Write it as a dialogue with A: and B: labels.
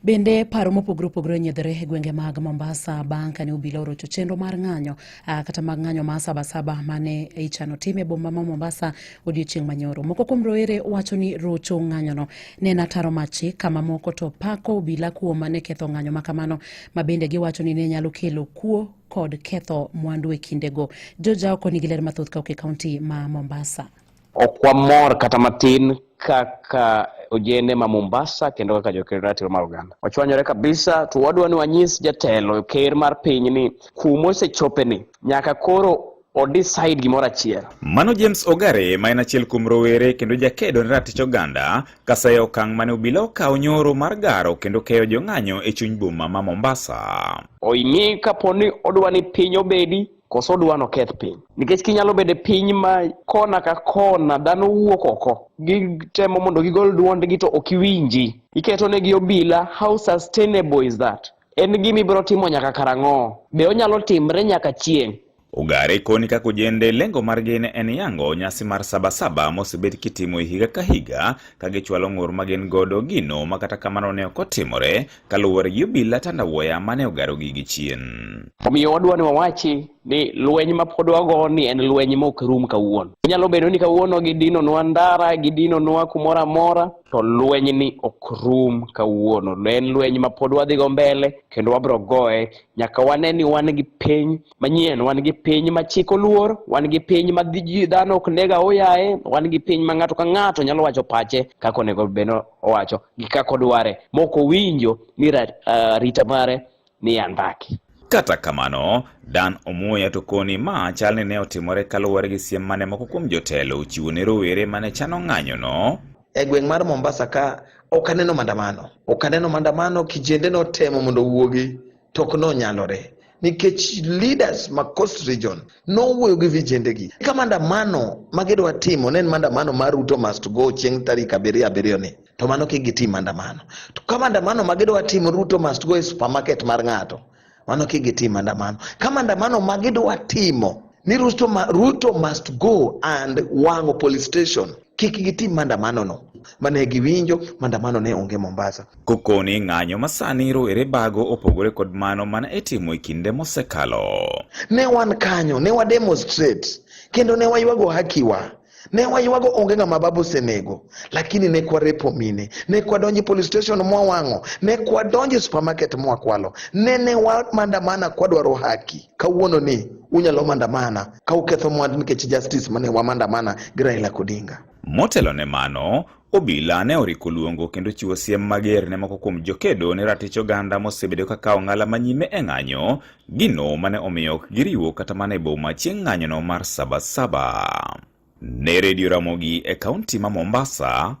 A: Bende paro mopogore opogore onyiedhore e gwenge mag Mombasa bang' kane obila orocho chenro mar ng'anyo kata mag ng'anyo mar Sabasaba mane ichano tim e boma ma Mombasa odiochieng' manyoro. Moko kuom rowere wacho ni rocho ng'anyono ne en ataro mar chik kama moko to pako obila kuom ne ketho ng'anyo ma kamano ma bende giwacho ni ne nyalo kelo kuo kod ketho mwandu e kindego. George Aoko nigi ler mathoth kawuok e kaunti ma Mombasa.
B: Ok wamor kata matin kaka ojende ma Mombasa kendo kaka joked ratiro mar oganda. Wachwanyore kabisa to wadwa ni wanyis jatelo ker mar piny ni kuma osechope ni nyaka koro o decide gimoro achiel.
C: Mano James Ogare ma en achiel kuom rowere kendo jakedo ne ratich oganda kasayo okang' mane obila okawo nyoro mar garo kendo keyo jong'anyo e chuny boma ma Mombasa.
B: Oing'i kapo ni odwa ni piny obedi koso odwa noketh piny. Nikech kinyalo bedo e piny ma kona ka kona dhano wuok oko, gitemo mondo gigol duondgi to ok iwinji. Iketo negi obila, how sustainable is that? En gima ibiro timo nyaka karang'o? Be onyalo timre nyaka chieng'?
C: Ogare koni kaka ojende lengo margi ne en yango nyasi mar Sabasaba mosebed kitimo e higa ka higa ka gichwalo ng'ur ma gin godo gino ma kata kamano ne ok otimore kaluwore gi obila tandawuoya mane ogarogi gi chien.
B: Omiyo wadwa ni wawachi ni lweny ma pod wago ni en lweny ma ok rum kawuono. Inyalo bedo ni kawuono gidinonwa ndara, gidinonwa kumoro amora, to lweny ni ok rum kawuono. En lweny ma pod wadhi go mbele kendo wabro goye nyaka wane ni wan gi piny manyien, wan gi piny ma chik oluor, wan gi piny ma dhano ok neg aoyaye, wan gi piny ma ng'ato ka ng'ato nyalo wacho pache kaka onego bed ni owacho gi kaka odware mok owinjo ni arita mare ni andaki.
C: Kata kamano, Dan Omuya to koni ma chal ni ne otimore kaluwore gi siem mane moko kuom jotelo ochiwo ne rowere mane chano ng'anyono.
D: E gweng' mar Mombasa ka ok aneno maandamano, ok aneno maandamano, kijende notemo mondo owuogi to ok nonyalore nikech leaders ma Coast Region nowuoyo gi vijende gi. Ka maandamano ma gidwa timo ne en maandamano mar Ruto must go chieng' tarik abiriyo abiriyo ni, to mano kik gitim maandamano. To ka maandamano ma gidwa timo Ruto must go e supermarket mar ng'ato, mano kik gitim maandamano. Ka maandamano ma gidwa timo ni Ruto must go and wang'o police station, kik gitim maandamano no. Mane giwinjo maandamano ne onge Mombasa.
C: Kokoni ng'anyo masani rowere bago opogore kod mano mana itimo e kinde mosekalo.
D: Ne wan kanyo, ne wa demonstrate kendo ne waywago hakiwa. Ne waywago onge ng'ama baba osenego, lakini ne kwarepo mine, ne kwadonjo e police station mwawang'o, ne kwadonjo e supermarket mwakwalo, ne wamandamana kwadwaro haki. Kawuono ni unyalo mandamana ka uketho mwandu nikech justice mane wamandamana gi Raila Odinga.
C: Motelo ne mano, obila ne oriko luongo kendo chiwo siem mager ne moko kuom jokedo ne ratich oganda mosebedo ka kawo ng'ala manyime e ng'anyo, gino mane omiyo ok giriwo kata mana e boma chieng' ng'anyono mar Sabasaba. Ne Radio Ramogi e kaunti ma Mombasa,